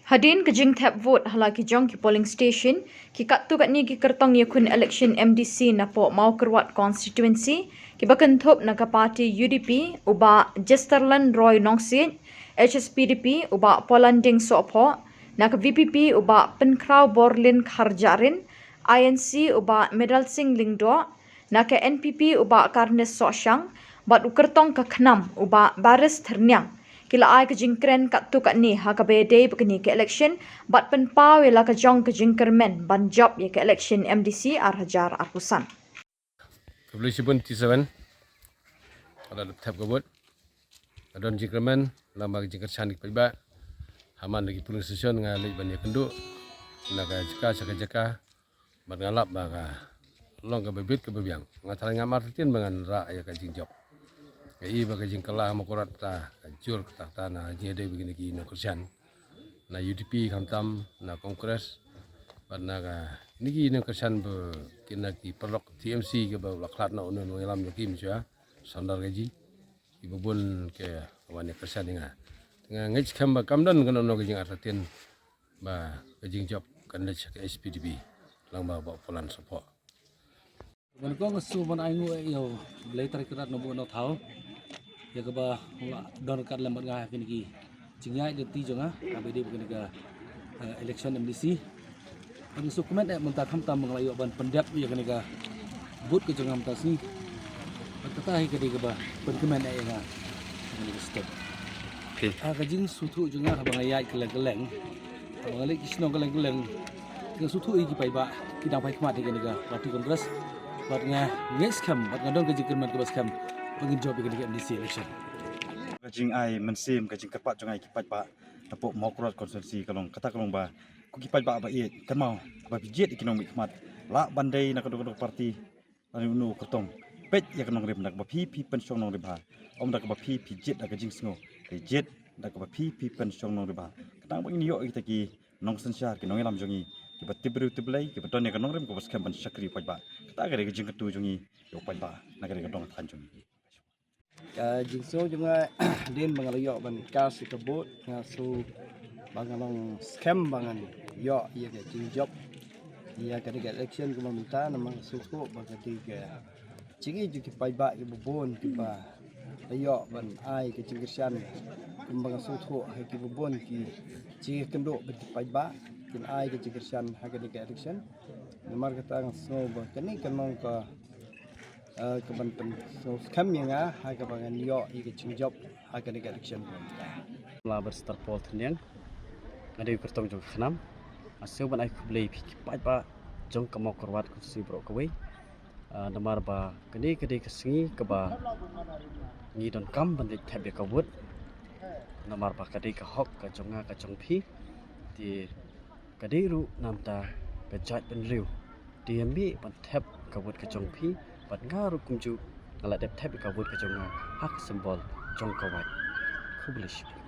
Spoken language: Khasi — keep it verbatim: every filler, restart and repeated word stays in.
Hadien ka jingthep vote ha la ki jong ki polling station, ki katto katne ki kyrtong ïakhun election M D C na poh Mawkyrwat constituency, kiba kynthup na ka party U D P u Bah Jesterland Roy Nongsiej, H S P D P u Bah Polanding Sohphoh, na ka V P P u Bah Pynkhraw Borlin Kharjahrin, I N C u Bah Medalsing Lyngdoh, na ka N P P u Bah Carnes Sohshang, bad u kyrtong ka KHNAM u Bah Baris Thyrniang, ki la ai ka jingkren katto katne ha kaba ïadei bad kane ka election, bad pynpaw ïa la ka jong ka jingkyrmen ban jop ïa ka election M D C ar hajar arphew san. Khublei shibun T seven. Ka la dep thep ka vote. Ka don jingkyrmen, lem bad ka jingkyrshan ki paidbah. Ha man la ki polling station nga leit ban ïakynduh na ka jaka sha ka jaka. Bad nga lap ba ka long kaba bit kaba biang. Nga tharai ngam artatien ba ngan rah ïa ka jingjop. Nga i ba ka jingkylla ha Mawkyrwat kata ka jur kata kata na jingïadei bad kine ki nongkyrshan na U D P, khamtam na Congress. Bad na kine ki nongkyrshan ba kine ki paralok T M C kiba la khlad noh une u nongïalam jong ki mynshwa, Sundar Gaji, kiba bun ki wan ïakyrshan ïa nga. Nga ngeit skhem ba kam don kano kano ka jingartatien ba ka jingjop kan leit sha ka H S P D P, lem bad Bah Polanding Sohphoh. Ban kong nga shu ban ai nguh ïa U Blei Trai Kynrad Nongbuh Nongthaw ïa kaba u la don ryngkat lem bad nga ha kine ki jingïaid lynti jong nga haba ïadei bad kane ka, eh, election M D C. Bad nga shu kmen eh mynta khamtam ba nga la ïoh ban pyndep ïa kane ka vote ka jong nga mynta ka sngi. Bad kata hi ka dei kaba pynkmen eh ïa nga ha kane ka step. Okay. Ah, ka jingsngewthuh jong nga haba nga ïaid kylleng kylleng, haba nga leit ki shnong kylleng kylleng, nga sngewthuh ïa ki paidbah ki dang phai khmat ïa kane ka party Congress. Bad nga ngeit skhem bad nga don ka jingkyrmen kaba skhem ba ngin jop ïa kane ka M D C election. Ka jingai mynsiem, ka jingkyrpad jong nga ïa ki paidbah na poh Mawkyrwat constituency ka long, kata ka long ba ko ki paidbah ba ïeit, kynmaw ba phi jied ïa ki nongmihkhmat, lah ban dei na kano kano ka party lane uno uno u kyrtong. Peit ïa ka nongrim da kaba phi phi pynshong nongrim bha. Ym da kaba phi phi jied da ka jingsngew, phi jied da kaba phi phi pynshong nongrim bha. Khnang ba ngin ïoh ïa kita ki nongsynshar, ki nongïalam jong ngi kiba tip briew tip Blei, kiba don ïa ka nongrim kaba skhem ban shakri ïa u paidbah. Kata ka dei ka jingkyntu jong ngi ïa u paidbah na ka dei ka dong ka thaiñ jong ngi. Ka jingsngew jong nga hadien ba nga la ïoh ban cast ïa ka vote, nga sngew ba nga long skhem ba ngan ïoh ïa ka jingjop ïa kane ka election kumba mynta, namar nga sngewthuh ba ka dei ka jingïeit jong ki paidbah kiba bun kiba la ïoh ban ai ka jingkyrshan, kumba nga sngewthuh ha kiba bun ki jingïakynduh bad ki paidbah kin ai ka jingkyrshan ha kane ka election. Namar kata nga sngew ba kane ka long ka, eh, ka ban pynskhem ïa nga ha kaba ngan ïoh ïa ka jingjop ha kane ka election. Nga la Barrister Paul Thyrniang, nga dei u kyrtong jong ka KHNAM. Nga sngew ban ai khublei ïa phi ki paidbah jong ka Mawkyrwat constituency baroh kawei. Ah, namar ba kane ka dei ka sngi kaba ngi donkam ban leit thep ïa ka vote. Namar ba ka dei ka hok ka jong nga ka jong phi. Te ka dei ruh namar ka jaitbynriew. Te ïa mih ban thep ka vote ka jong phi, bad nga ruh kumjuh nga la dep thep ïa ka vote ka jong nga ha ka symbol jong ka wait. Khublei shibun.